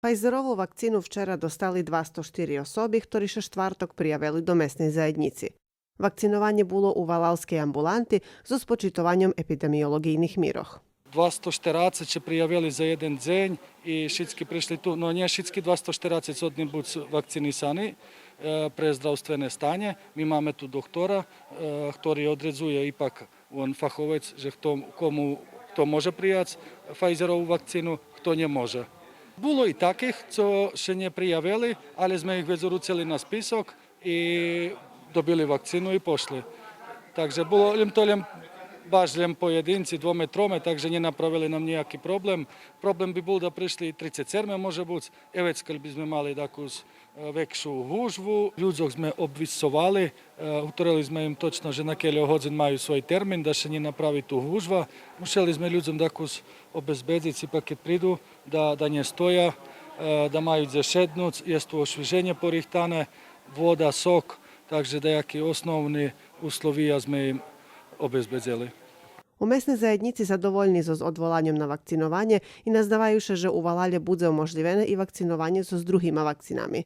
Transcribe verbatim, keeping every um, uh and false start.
Файзерову вакцину вчера достали двасто штири особи, хтори ше штварток приявели до месней заєднїци. Вакцинованє було у валалскей амбуланти зоз почитованьом епидемиолоґийних мирох. Двасто штерацец ше приявели за єден дзень и шицки пришли ту, но нє шицки двасто штерацец годни буц вакцинисани, е, пре здравствене станє. Ми маме ту доктора, е, хтори одредзує ипак, он фаховец, же хто, кому, хто може прияц Файзерову вакцину, хто нє може. Було и таких цо ше нє приявели, але зме их вец уруцели на список и добили вакцину и пошли. Так же було лєм то лєм, баш лєм поєдинци, двоме, троме, так же нє направели нам нїяки проблем. Проблем би бул да пришли трицец серме, може буц, е, вец кед би зме мали дакус, е, векшу гужву. Людзох зме обвисцовали, е, гуторели зме им точно же на кельо годзин маю свой термин, да ше нє направи ту гужва. Мушели зме людзом дакус обезбедзиц, ипак кед приду, да, да нє стоя, е, да маю дзе шеднуц, єст ту ошвиженє порихтане, вода, сок, так же даяки основни условия зме им обезбедзели. У месней заєднїци задовольни зоз одволаньом на вакцинованє и наздаваю ше же у валалє будзе уможлївене и вакцинованє зоз другима вакцинами.